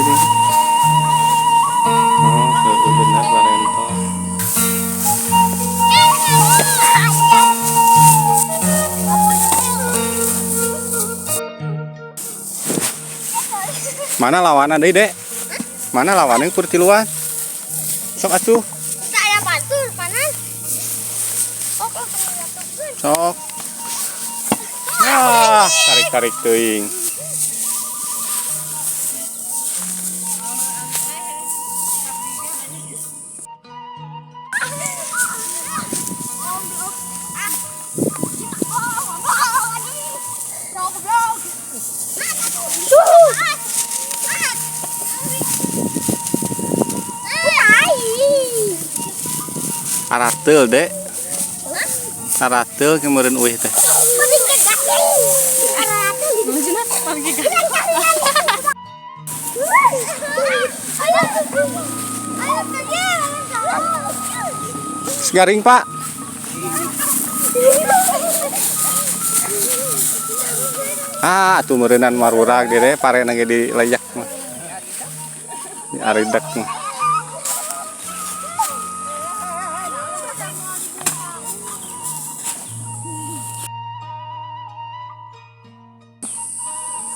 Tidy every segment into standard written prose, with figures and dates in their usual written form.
di dieu. Oh, heueuh bener barento. Mana lawanan deui, Dek? Mana lawannya kur tiluan? Sok atuh. Saya bantu panas. Oh, Sok. Ah, tarik-tarik teuing. Arateul, Dek. Arateul kemarin uih teh. Garing, Pak. Ah, atuh meureunnan marurag dire parena ge di leyak mah. Di aridek mah.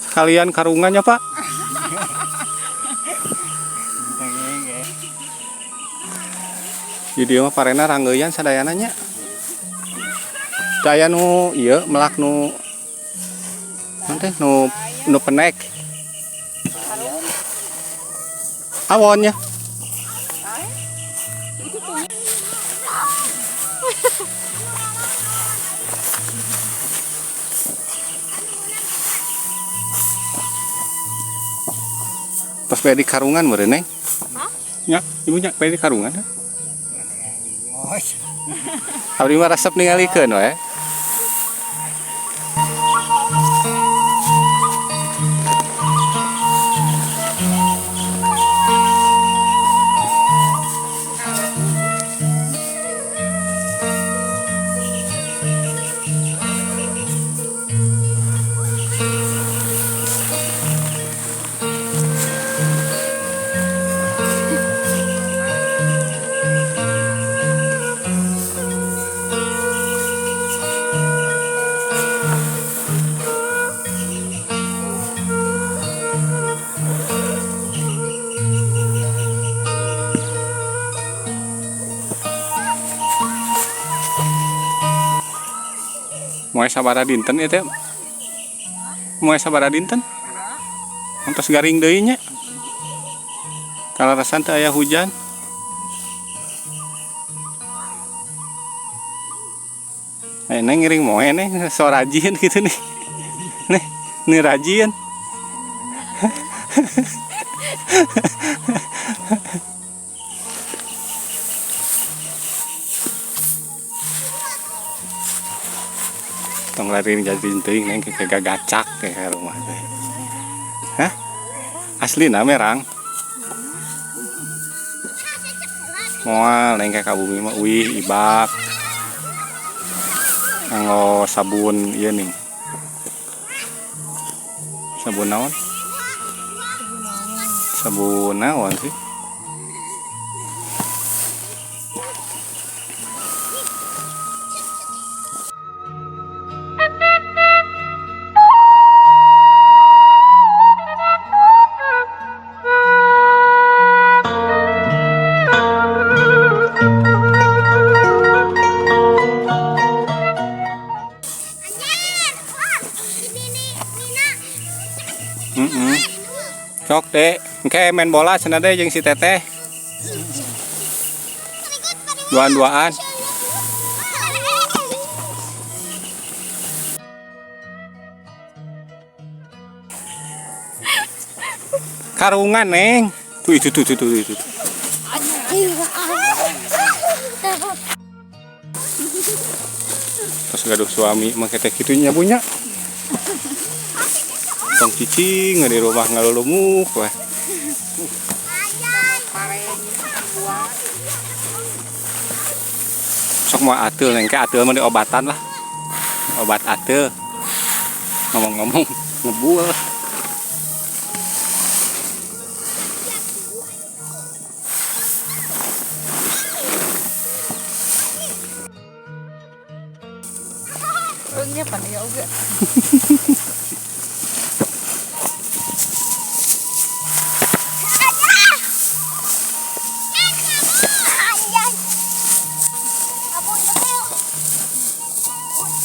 Sekalian karungannya, Pak. Di dieu mah parena ranggeuyan sadayana nya. Daya nu ieu melak nu naon teh nu nu penek. Awonnya. Tos bae di karungan meureun, Neng? Hah? Nya, ibu nya bae di karungan. Abdi mah resep ningalikeun we. Moe sabaraha dinten ieu teh? Moe sabaraha dinten? Entos garing deui nya. Kalarasan teu aya hujan. Neng ngiring moe neng so rajin gitu nih. Nih, nih rajin. Tong lari jadi teuing neng kayak gacak kayak rumah teh. Hah? Asli na merang. Moal neng kayak ka bumi mah uih ibak. Nganggo sabun ieu nih. Sabun naon? Sabun naon sih? Sok dek, engke main bola cenah deh jeung si teteh. Duaan-duaan. Karungan neng. Tuh itu tuh tuh tuh itu. Terus gaduh suami mah teh kitu nya punya. Tong cicing di rumah ngalulumuk weh. Sok mau ateul neng, ke ateul mah diobatan lah. Obat ateul. Ngomong-ngomong ngebul. Oge.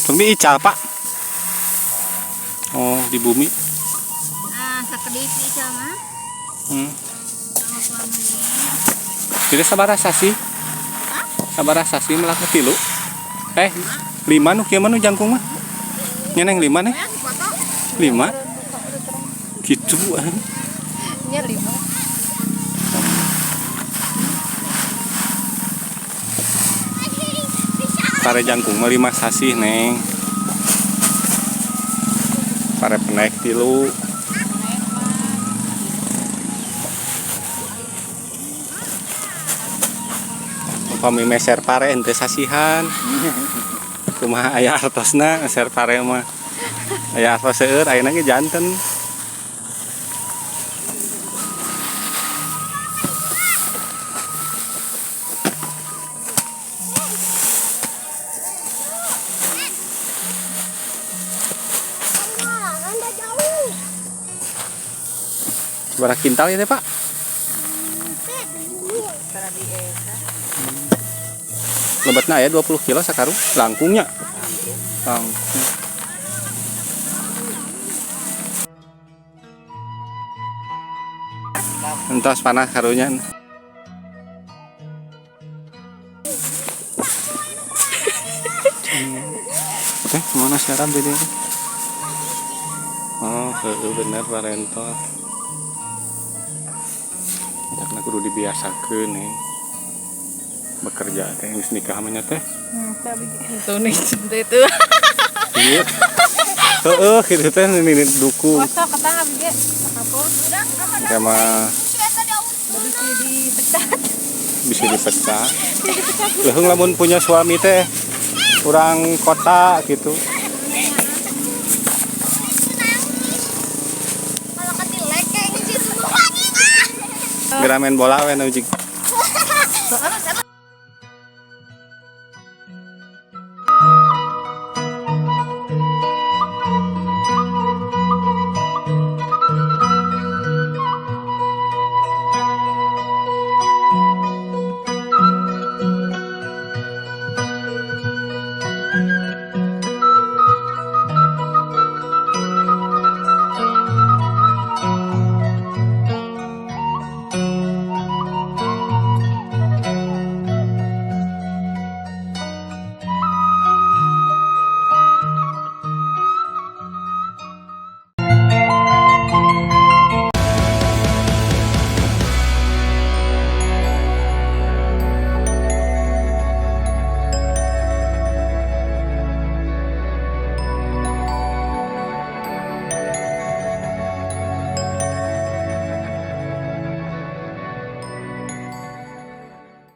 Tong diical, Pak. Oh, di bumi. Ah, sakedik diical mah. Jadi sabaraha sasih? Sabaraha sasih melak tilu? Eh, lima nu kieu mah nu jangkung mah. Nya neng lima nih. Lima. Gitu ah. Nya lima. Pare jangkung mah 5 sasih neng. Pare penaik tilu. Upami meser pare ente sasihan. Kumaha aya artosna meser pare mah. Aya artos seueur ayeuna ge janten. Sabaraha kintal ya teh, Pak? Lebatna aya 20 kilo sakarung langkungnya. Langkung. Entos panas karunya. Mana siaran jadi? Oh, heeh bener Barento. Karena kudu dibiasakeun nih. Bekerja teh geus nikah mah nya teh. Tuh nih cinta itu. Iya. Heeh, kitu teh ini dukung. Masa ketang abi ge sakapur. Sama Bisa dipecat. Bisa dipecah. Leuheung lamun punya suami teh kurang kota gitu. Geura main bola we nu jig.